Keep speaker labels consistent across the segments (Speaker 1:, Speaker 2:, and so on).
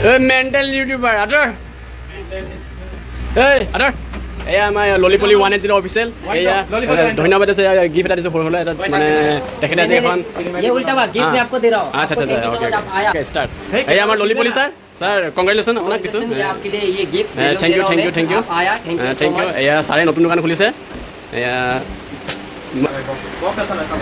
Speaker 1: এই mental YouTuber আদৰ, এই আদৰ। এয়া আমাৰ ললিপলি 180 অফিচিয়েল। এয়া ধন্যবাদ দিছোঁ, এয়া গিফ্ট এটা দিছোঁ সৰু সৰু এটা, মানে তেখেতে আজি এখন
Speaker 2: ये उल्टा हुआ, गिफ्ट मैं आपको दे रहा हूँ।
Speaker 1: আচ্ছা আচ্ছা।
Speaker 2: Thank you so
Speaker 1: okay.
Speaker 2: Much, आप आया।
Speaker 1: Okay, start. এয়া আমাৰ ললিপলি ছাৰ। ছাৰ, কংগ্ৰেচুলেশ্যন আপোনাক দিছোঁ।
Speaker 2: ये आपके लिए ये gift.
Speaker 1: Thank you, thank you, thank you.
Speaker 2: आया, thank you so
Speaker 1: thank U.
Speaker 2: Much.
Speaker 1: এয়া ছাৰে নতুন দোকান খুলিছে। এয়া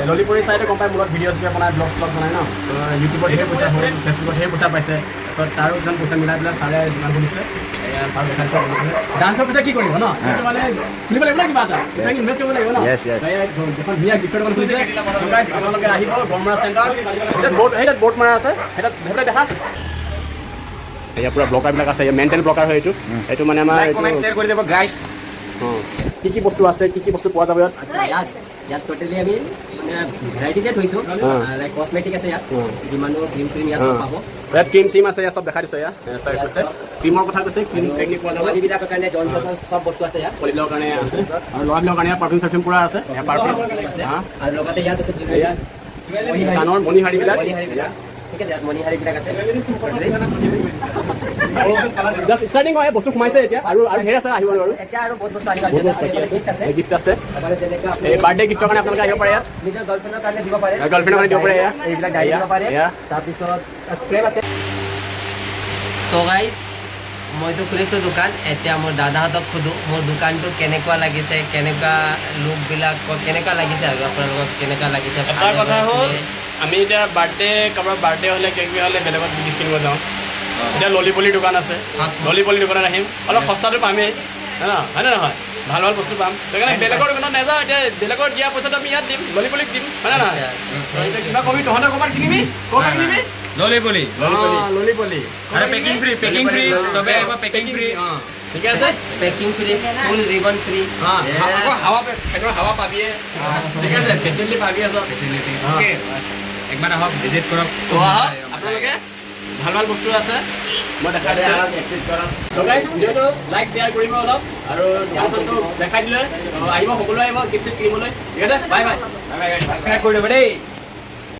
Speaker 1: ললিপৰি চাইডে গম পাই, মূলত ভিডিঅ' চিডিঅ' বনাই, ব্লগ শ্লগ বনাই ন। তো ইউটিউবত ধেৰ পইচা হ'ল, ফেচবুকত ধেৰ পইচা পাইছে। তাৰপিছত তাৰো কিছুমান পইচা মিলাই পেলাই ছাৰে দোকান খুলিছে। এয়া ছাৰ দেখাইছে। ডান্সৰ পইচা কি কৰিব ন, সেইটো মানে খুলিব লাগিব ন, কিবা এটা পইচা ইনভেষ্ট কৰিব লাগিব ন।
Speaker 3: Yes.
Speaker 1: এয়া এখন ধুনীয়া গিফ্টৰ দোকান খুলিছে। So guys, আপোনালোকে আহিব গড়মৰা চেণ্টাৰ। সেইটাত বৰ্ড, সেইটাত বৰ্ড মাৰা আছে, সেইটাত সেইফালে দেখা। এয়া পূৰা ব্লকাৰবিলাক আছে। এয়া মেণ্টেল ব্লকাৰ হয় এইটো। এইটো মানে আমাৰ
Speaker 3: লাইক
Speaker 1: এইটো
Speaker 3: কমেন্ট শ্বেয়াৰ কৰি দিব গাইস।
Speaker 1: অঁ, কি কি বস্তু আছে, কি কি বস্তু পোৱা যাব ইয়াত?
Speaker 2: আচ্ছা, ইয়াত ইয়াত টোটেলি আমি মানে ভেৰাইটিজে থৈছোঁ। লাইক কচমেটিক আছে ইয়াত, যিমানো ক্ৰীম চিম ইয়াত চব পাব।
Speaker 1: ইয়াত ক্ৰীম চিম আছে, ইয়াত চব দেখাই দিছোঁ। ইয়াত ছাৰে কৈছে, ক্ৰীমৰ কথা কৈছে, ক্ৰীম টেকনিক পোৱা যাব।
Speaker 2: পোৱালিবিলাকৰ কাৰণে জনছন চব বস্তু আছে ইয়াত।
Speaker 1: পোৱালিবিলাকৰ কাৰণে আছে আৰু ল'ৰাবিলাকৰ কাৰণে পাৰফিউম চাৰফিউম পূৰা আছে। পাৰফিউম
Speaker 2: আছে আৰু লগতে ইয়াত আছে জুৱেলাৰী,
Speaker 1: এয়া কাণৰ মণিহাৰীবিলাক।
Speaker 2: মণিহাৰীবিলাক। ঠিক আছে, ইয়াত মণিহাৰীবিলাক আছে।
Speaker 1: জাষ্ট ষ্টাৰ্টিং হয়, বস্তু সোমাইছে এতিয়া আৰু আৰু ধেৰ আছে, আহিব আৰু।
Speaker 2: এতিয়া আৰু বহুত বস্তু আহিব।
Speaker 1: বহুত বস্তু বাকী আছে।
Speaker 2: গিফ্ট আছে।
Speaker 1: গিফ্ট আছে।
Speaker 2: তাৰপৰা যেনেকুৱা আপুনি
Speaker 1: এই বাৰ্থডে গিফ্টৰ কাৰণে আপোনালোকে আহিব পাৰে ইয়াত।
Speaker 2: নিজৰ গাৰ্লফ্ৰেণ্ডৰ কাৰণে দিব পাৰে।
Speaker 1: গাৰ্লফ্ৰেণ্ডৰ কাৰণে দিব পাৰে এয়া।
Speaker 2: এইবিলাক ডায়েৰী দিব পাৰে।
Speaker 1: এয়া।
Speaker 2: তাৰপিছত ফ্ৰেম আছে। তো গাইজ, মইতো খুলিছোঁ দোকান। এতিয়া মোৰ দাদাহঁতক সোধোঁ মোৰ দোকানটো কেনেকুৱা লাগিছে, কেনেকুৱা লোকবিলাক কেনেকুৱা লাগিছে আৰু আপোনালোকক কেনেকুৱা লাগিছে?
Speaker 1: এটা
Speaker 2: ভালে
Speaker 1: কথা হ'ল,
Speaker 2: হৈছে নে?
Speaker 1: আমি এতিয়া বাৰ্থডে, কাৰোবাৰ বাৰ্থডে হ'লে, কিবা কিবি হ'লে বেলেগত গিফ্ট কিনিব যাওঁ। এতিয়া ললিপলিৰ দোকান আছে, ললিপলিৰ দোকানত আহিম, অলপ সস্তাটো পামেই হয়নে নহয়? ভাল ভাল বস্তু পাম। সেইকাৰণে বেলেগৰ দোকানত নাযাওঁ। এতিয়া বেলেগৰ দিয়া পইচাটো আমি ইয়াত দিম, ললিপলিক দিম, হয়নে নহয়? এতিয়া কিবা কবি তহঁতে? ক'ৰবাত কিনিবি? ক'ৰবাত কিনিবি?
Speaker 4: ললিপলি।
Speaker 1: ললিপলি, ললিপলি।
Speaker 4: আৰু পেকিং ফ্ৰী, পেকিং ফ্ৰী, চবে আহিব, পেকিং ফ্ৰী।
Speaker 1: ঠিকে আছে।
Speaker 2: পেকিং ফ্ৰী, ফুল ৰিবন ফ্ৰী।
Speaker 1: আকৌ হাৱা, ফেনৰ হাৱা পাবিয়ে। ঠিক আছে, ফেচিলিটি পাবি আছ।
Speaker 4: অ'কে, একবাৰ আহক, ভিজিট কৰক।
Speaker 1: তো আহক আপোনালোকে, ভাল ভাল বস্তু আছে, মই দেখাই দিছোঁ। তো গাইজ, ভিডিঅ'টো লাইক শ্বেয়াৰ কৰিব অলপ আৰু দোকানখনটো দেখাই দিলে। তো আহিব, সকলোৱে আহিব গিফ্ট চিফ্ট কিনিবলৈ। ঠিক আছে, bye bye, bye bye.
Speaker 4: Subscribe কৰি দিব দেই।